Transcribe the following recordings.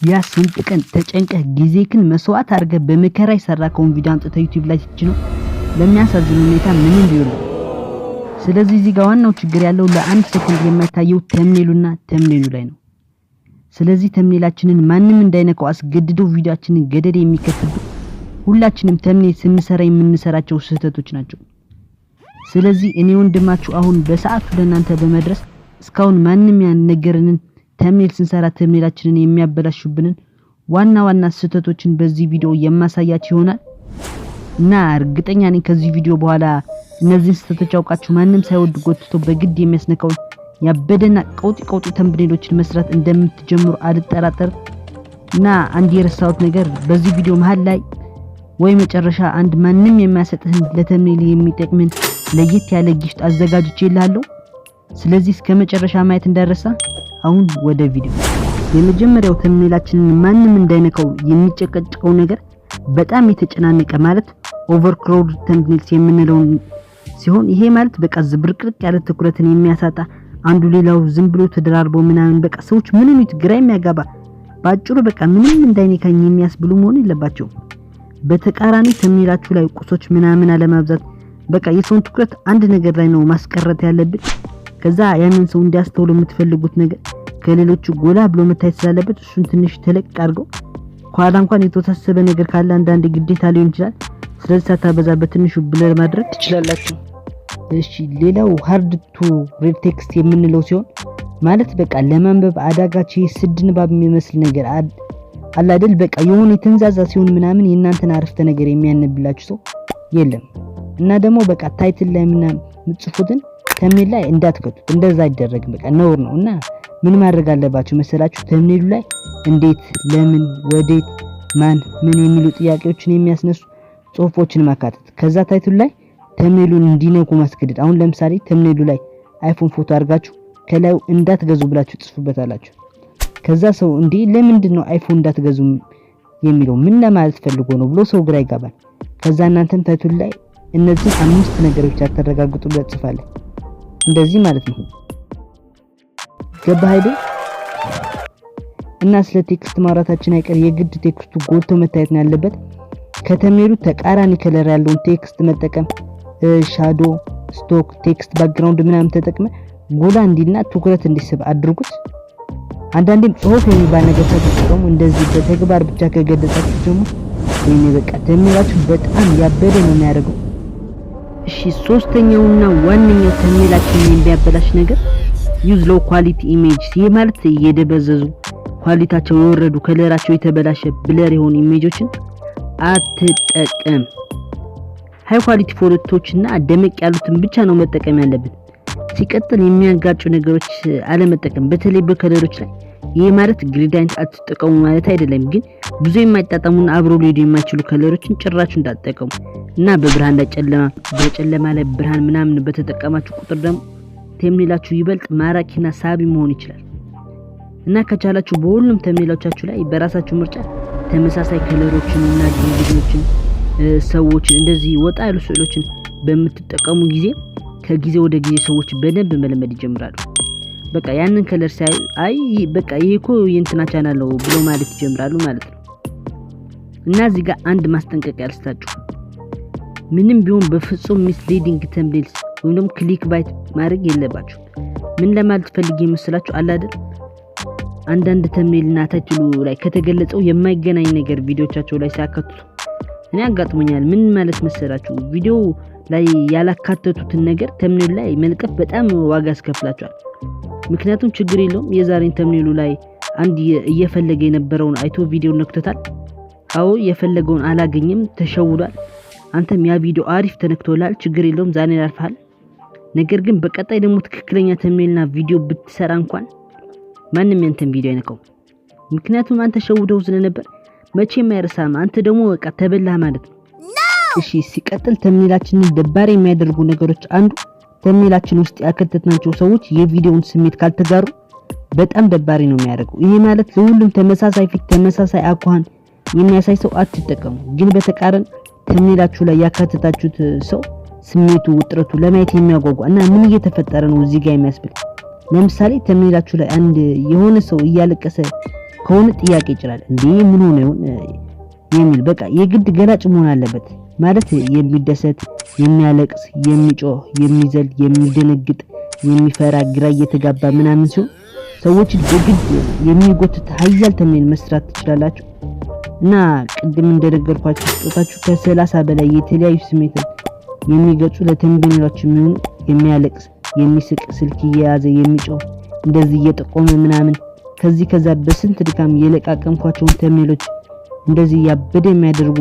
ያ ስንት ቀን ተጨንቀህ ጊዜክን መስዋዕት አድርገህ በመከራ የሰራከውን ቪዲዮ አምጥተህ ዩቲዩብ ላይ ስትጭነው ለሚያሳዝን ሁኔታ ምንም ቢውል። ስለዚህ እዚህ ጋር ዋናው ችግር ያለው ለአንድ ሰከንድ የማይታየው thumbnail ኡና thumbnail ኡ ላይ ነው። ስለዚህ thumbnail ኣችንን ማንም እንዳይነካው አስገድደው ቪዲዮአችንን ገደል የሚከትብን ሁላችንም thumbnail ስንሰራ የምንሰራቸው ስህተቶች ናቸው። ስለዚህ እኔ ወንድማችሁ አሁን በሰዓቱ ለእናንተ በመድረስ እስካሁን ማንም ያልነገረንን thumbnail ስንሰራ thumbnail ኣችንን የሚያበላሹብንን ዋና ዋና ስህተቶችን በዚህ ቪዲዮ የማሳያችሁ ይሆናል። እና እርግጠኛ ነኝ ከዚህ ቪዲዮ በኋላ እነዚህን ስህተቶች አውቃችሁ ማንም ሳይወድ ጎትቶ በግድ የሚያስነካውን ያበደና ቀውጢ ቀውጢ thumbnail ኦችን መስራት እንደምትጀምሩ አልጠራጠርም። እና አንድ የረሳሁት ነገር፣ በዚህ ቪዲዮ መሃል ላይ ወይ መጨረሻ አንድ ማንም የማይሰጥህን ለ thumbnail የሚጠቅምን ለየት ያለ gift አዘጋጅቼልሃለሁ። ስለዚህ እስከ መጨረሻ ማየት እንዳይረሳ። አሁን ወደ ቪዲዮ። የመጀመሪያው thumbnail ኣችንን ማንም እንዳይነካው የሚጨቀጭቀው ነገር በጣም የተጨናነቀ፣ ማለት overcrowded thumbnails የምንለውን ሲሆን፣ ይሄ ማለት በቃ ዝብርቅርቅ ያለ፣ ትኩረትን የሚያሳጣ፣ አንዱ ሌላው ዝም ብሎ ተደራርቦ ምናምን፣ በቃ ሰዎች ምንም ግራ የሚያጋባ፣ በአጭሩ በቃ ምንም እንዳይነካኝ የሚያስብሉ መሆን የለባቸውም። በተቃራኒ thumbnail ኣችሁ ላይ ቁሶች ምናምን አለማብዛት፣ በቃ የሰውን ትኩረት አንድ ነገር ላይ ነው ማስቀረት ያለብን። ከዛ ያንን ሰው እንዲያስተውል የምትፈልጉት ነገር ከሌሎቹ ጎላ ብሎ መታየት ስላለበት እሱን ትንሽ ተለቅ አድርገው፣ ከኋላ እንኳን የተወሳሰበ ነገር ካለ አንዳንድ ግዴታ ሊሆን ይችላል። ስለዚህ ሳታበዛ በትንሹ blur ማድረግ ትችላላችሁ። እሺ፣ ሌላው hard to read text የምንለው ሲሆን፣ ማለት በቃ ለማንበብ አዳጋች፣ ስድ ንባብ የሚመስል ነገር አለ አይደል? በቃ የሆነ የተንዛዛ ሲሆን ምናምን የእናንተን አረፍተ ነገር የሚያነብላችሁ ሰው የለም። እና ደግሞ በቃ title ላይ ምናምን የምትጽፉትን thumbnail ላይ እንዳትከቱት፣ እንደዛ አይደረግም። በቃ ነውር ነው። እና ምን ማድረግ አለባችሁ መሰላችሁ? Thumbnail ኡ ላይ እንዴት፣ ለምን፣ ወዴት፣ ማን፣ ምን የሚሉ ጥያቄዎችን የሚያስነሱ ጽሁፎችን ማካተት። ከዛ title ኡ ላይ thumbnail ኡን እንዲነኩ ማስገደድ። አሁን ለምሳሌ thumbnail ኡ ላይ አይፎን ፎቶ አድርጋችሁ ከላዩ እንዳትገዙ ብላችሁ ጽፉበታላችሁ። ከዛ ሰው እንዴ፣ ለምንድን ነው አይፎን እንዳትገዙ የሚለው፣ ምን ለማለት ፈልጎ ነው ብሎ ሰው ግራ ይጋባል። ከዛ እናንተም title ኡ ላይ እነዚህ አምስት ነገሮች አተረጋግጡ ብለህ ትጽፋለህ። እንደዚህ ማለት ነው። ገባህ አይደል? እና ስለ text ማውራታችን አይቀር የግድ text ኡ ጎልቶ መታየት ነው ያለበት። ከ thumbnail ኡ ተቃራኒ color ያለውን text መጠቀም፣ shadow፣ stroke፣ text background ምናምን ተጠቅመ ጎላ እንዲልና ትኩረት እንዲስብ አድርጉት። አንዳንዴም ጽሁፍ የሚባል ነገር ሳትጠቀሙ እንደዚህ በተግባር ብቻ ከገለጻችሁ ደግሞ ወይኔ፣ በቃ thumbnail ኣችሁ በጣም ያበደ ነው የሚያደርገው። እሺ፣ ሶስተኛውና ዋነኛው thumbnail ኣችንን የሚያበላሽ ነገር use low quality image። ይህ ማለት እየደበዘዙ፣ quality ያቸው የወረዱ፣ color ኣቸው የተበላሸ፣ blur የሆኑ image ኦችን አትጠቀም። High quality ፎቶዎችና ደመቅ ያሉትን ብቻ ነው መጠቀም ያለብን። ሲቀጥል የሚያጋጩ ነገሮች አለመጠቀም፣ በተለይ በ color ኦች ላይ። ይህ ማለት gradient አትጠቀሙ ማለት አይደለም፣ ግን ብዙ የማይጣጣሙና አብሮ ሊሄዱ የማይችሉ color ኦችን ጭራሽ እንዳትጠቀሙ። እና በብርሃን ላይ ጨለማ፣ በጨለማ ላይ ብርሃን ምናምን በተጠቀማችሁ ቁጥር ደግሞ thumbnail ኣችሁ ይበልጥ ማራኪና ሳቢ መሆን ይችላል። እና ከቻላችሁ በሁሉም thumbnail ኦቻችሁ ላይ በራሳችሁ ምርጫ ተመሳሳይ color ኦችን እና ድርጊቶችን፣ ሰዎችን፣ እንደዚህ ወጣ ያሉ ስዕሎችን በምትጠቀሙ ጊዜ ከጊዜ ወደ ጊዜ ሰዎች በደንብ መልመድ ይጀምራሉ። በቃ ያንን color ሲያዩ አይ፣ በቃ ይሄ እኮ የእንትና ቻናል ነው ብሎ ማለት ይጀምራሉ ማለት ነው። እና እዚህ ጋር አንድ ማስጠንቀቂያ ልስጣችሁ። ምንም ቢሆን በፍጹም misleading thumbnails ወይም ደግሞ clickbait ማድረግ የለባችሁ። ምን ለማለት ፈልጌ መሰላችሁ? አለ አይደል፣ አንዳንድ thumbnail እና title ኡ ላይ ከተገለጸው የማይገናኝ ነገር ቪዲዮቻቸው ላይ ሲያካትቱ እኔ አጋጥሞኛል። ምን ማለት መሰላችሁ? ቪዲዮ ላይ ያላካተቱትን ነገር thumbnail ላይ መልቀፍ በጣም ዋጋ ያስከፍላቸዋል። ምክንያቱም ችግር የለውም፣ የዛሬን thumbnail ኡ ላይ አንድ እየፈለገ የነበረውን አይቶ ቪዲዮ ነክቶታል። አዎ፣ የፈለገውን አላገኘም፣ ተሸውዷል። አንተም ያ ቪዲዮ አሪፍ ተነክቶላል፣ ችግር የለውም፣ ዛሬ ያልፋል። ነገር ግን በቀጣይ ደግሞ ትክክለኛ thumbnail ና ቪዲዮ ብትሰራ እንኳን ማንም ያንተን ቪዲዮ አይነካው። ምክንያቱም አንተ ሸውደው ስለነበር መቼም አይረሳም። አንተ ደግሞ በቃ ተበላህ ማለት ነው። እሺ፣ ሲቀጥል thumbnail ኣችንን ደባሪ የሚያደርጉ ነገሮች አንዱ thumbnail ኣችን ውስጥ ያካተትናቸው ሰዎች የቪዲዮውን ስሜት ካልተጋሩ በጣም ደባሪ ነው የሚያደርገው። ይሄ ማለት ለሁሉም ተመሳሳይ ፊት፣ ተመሳሳይ አኳኋን የሚያሳይ ሰው አትጠቀሙ። ግን በተቃራኒ thumbnail ኣችሁ ላይ ያካተታችሁት ሰው ስሜቱ፣ ውጥረቱ ለማየት የሚያጓጓ እና ምን እየተፈጠረ ነው እዚህ ጋር የሚያስብል፣ ለምሳሌ thumbnail ኣችሁ ላይ አንድ የሆነ ሰው እያለቀሰ ከሆነ ጥያቄ ይጭራል። እንዴ ምን ሆነ ይሆን የሚል፣ በቃ የግድ ገላጭ መሆን አለበት። ማለት የሚደሰት፣ የሚያለቅስ፣ የሚጮህ፣ የሚዘል፣ የሚደነግጥ፣ የሚፈራ፣ ግራ እየተጋባ ምናምን ሲሆን ሰዎችን በግድ የሚጎትት ሀያል thumbnail መስራት ትችላላችሁ። እና ቅድም እንደነገርኳችሁ ስጦታችሁ ከ30 በላይ የተለያዩ ስሜትን የሚገልጹ ለ thumbnail ኦች የሚሆኑ የሚያለቅስ፣ የሚስቅ፣ ስልክ እየያዘ የሚጮህ፣ እንደዚህ እየጠቆመ ምናምን፣ ከዚህ ከዛ በስንት ድካም የለቃቀምኳቸውን thumbnail ኦች እንደዚህ ያበደ የሚያደርጉ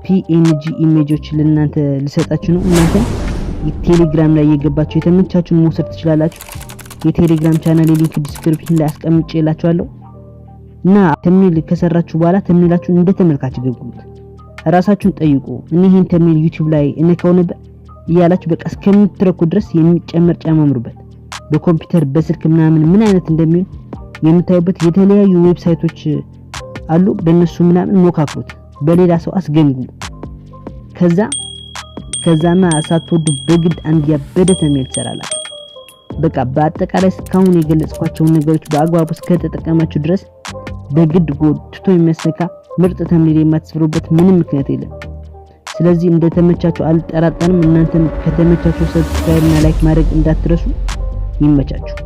PNG image ኦች ለእናንተ ልሰጣችሁ ነው። እናንተ ቴሌግራም ላይ እየገባችሁ የተመቻችሁን መውሰድ ትችላላችሁ። የቴሌግራም channel link description ላይ አስቀምጬላችኋለሁ። እና thumbnail ከሰራችሁ በኋላ thumbnail ኣችሁን እንደ ተመልካች ገምግሙት። ራሳችሁን ጠይቁ። እኔ ይሄን thumbnail ዩቲዩብ ላይ እነካው ነበር እያላችሁ በቃ እስከምትረኩ ድረስ የሚጨመር ጨማምሩበት። በኮምፒውተር፣ በስልክ ምናምን ምን አይነት እንደሚሆን የምታዩበት የተለያዩ website ኦች አሉ። በእነሱ ምናምን ሞካክሩት። በሌላ ሰው አስገምግሙ። ከዛማ ሳትወዱ በግድ አንድ ያበደ thumbnail ትሰራላችሁ። በቃ በአጠቃላይ እስካሁን የገለጽኳቸውን ነገሮች በአግባቡ እስከተጠቀማችሁ ድረስ በግድ ጎትቶ የሚያስነካ ምርጥ thumbnail የማትሰሩበት ምንም ምክንያት የለም። ስለዚህ እንደተመቻችሁ አልጠራጠርም። እናንተም ከተመቻችሁ subscribe እና like ማድረግ እንዳትረሱ። ይመቻችሁ።